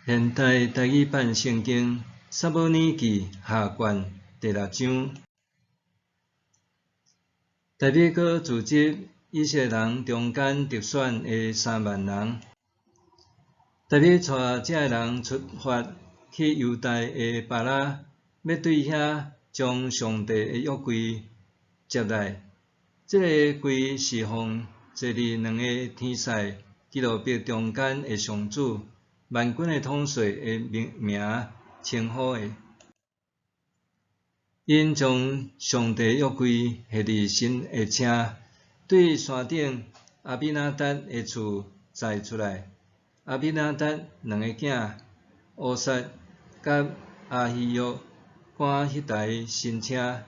現代台語版聖經撒母耳記下卷第六章。大衛閣組織以色列人中間得選的3萬人。大衛帶這个人出發去猶大的巴拉，欲對遐將上帝的約櫃接來。這个櫃是奉坐佇兩个天使基路伯中間的上主萬軍的統帥的名名稱呼的。𪜶將上帝約櫃繫佇新的車，對山頂亞比拿達的厝載出來。亞比拿達兩个囝烏撒佮亞希約趕彼台新車。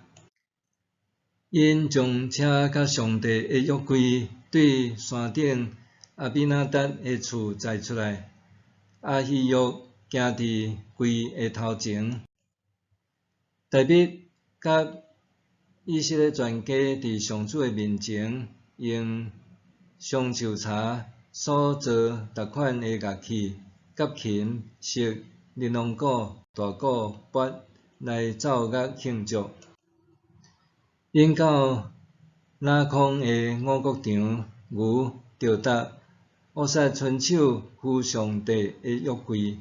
𪜶將車佮上帝的約櫃對山頂亞比拿達的厝載出來。亞希約行佇櫃的頭前。大衛佮以色列全家佇上主的面前，用松樹柴所做逐款的樂器，佮琴、瑟、琳琅鼓、大鼓、鈸來奏樂慶祝。𪜶到拿空的五穀場，牛著踏，烏撒伸手扶上帝的約櫃。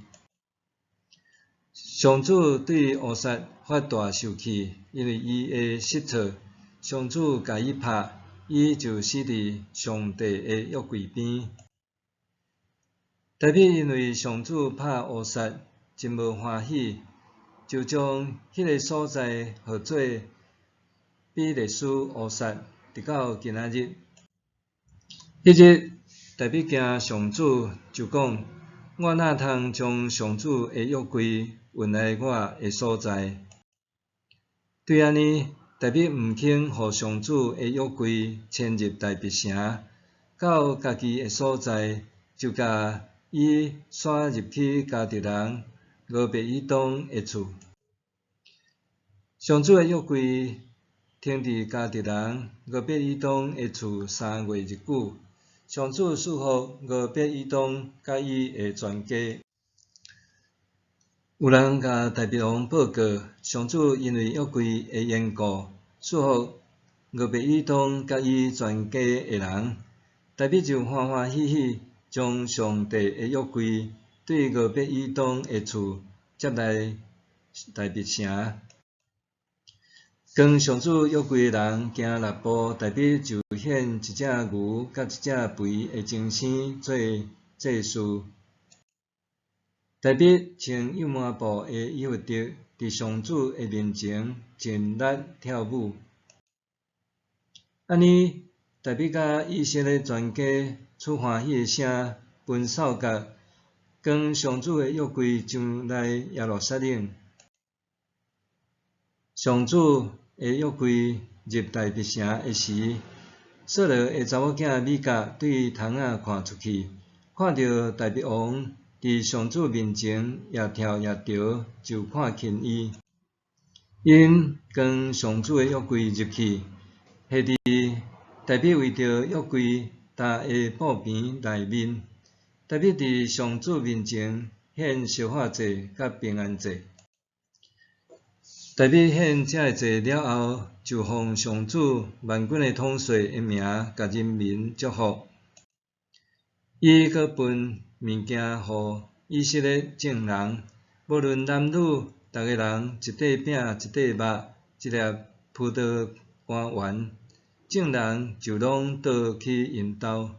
上主對烏撒發大受氣，因為伊的失措，上主共伊拍，伊就死佇上帝的約櫃邊。大衛因為上主拍烏撒，真無歡喜，就將彼个所在號做比勒斯烏撒，直到今仔日。彼日，大衛驚上主，就講：我哪通將上主的約櫃運來我的所在？對按呢，大衛毋肯予上主的約櫃遷入大衛城，到家己的所在，就共伊徙入去迦特人俄別以東的厝。上主的約櫃停佇迦特人俄別以東的厝3月日久。上主賜福俄別以東佮伊的全家。有人共大衛王報告，上主因為約櫃的緣故，賜福俄別以東佮伊全家的人。大衛就歡歡喜喜將上帝的約櫃對俄別以東的厝接來大衛城。扛上主約櫃的人行六步，大衛就獻一隻牛佮一隻肥的精牲做祭司。大衛穿幼毛布的以弗得，佇上主的面前盡力跳舞。按呢，大衛佮以色列全家出歡喜的聲，奔掃角，扛上主的約櫃上來耶路撒冷。上主的約櫃入大衛城的時，掃羅的查某囝米甲對窗仔看出去，看著大衛王佇上主面前也跳也搖，就看輕伊。𪜶扛上主的約櫃入去，繫佇大衛為著約櫃搭的布棚內面。大衛佇上主面前獻燒化祭佮平安祭。大衛獻這个祭了後，就奉上主萬軍的統帥的名，共人民祝福。伊閣分物件予以色列眾人，無論男女，逐个人一塊餅、一塊肉、一粒葡萄乾丸，眾人就攏倒去𪜶兜。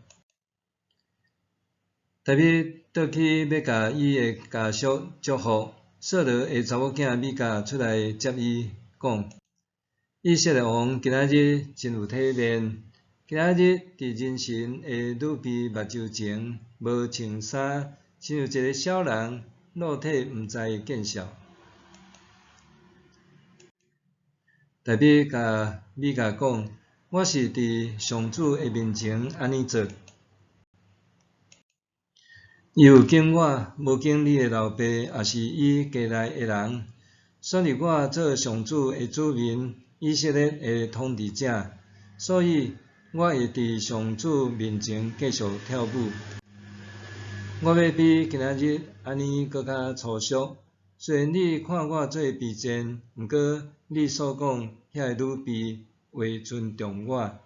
大衛倒去欲共伊的家屬祝福，掃羅的查某囝米甲出來接伊，講：以色列王今仔日真有體面，今仔日佇人神的女婢目睭前無穿衫，親像一个痟人，露體毋知見笑。大衛共米甲講：我是佇上主的面前按呢做。伊有敬我，無敬你的老爸，抑是伊家內的人，選立我做上主的子民，以色列的統治者，所以我會佇上主面前繼續跳舞。我欲比今仔日按呢閣較粗俗。雖然你看我做卑賤，毋過你所講遐个女婢會尊重我。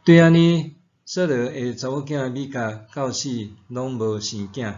對按呢，掃羅的查某囝米甲到死攏無生囝。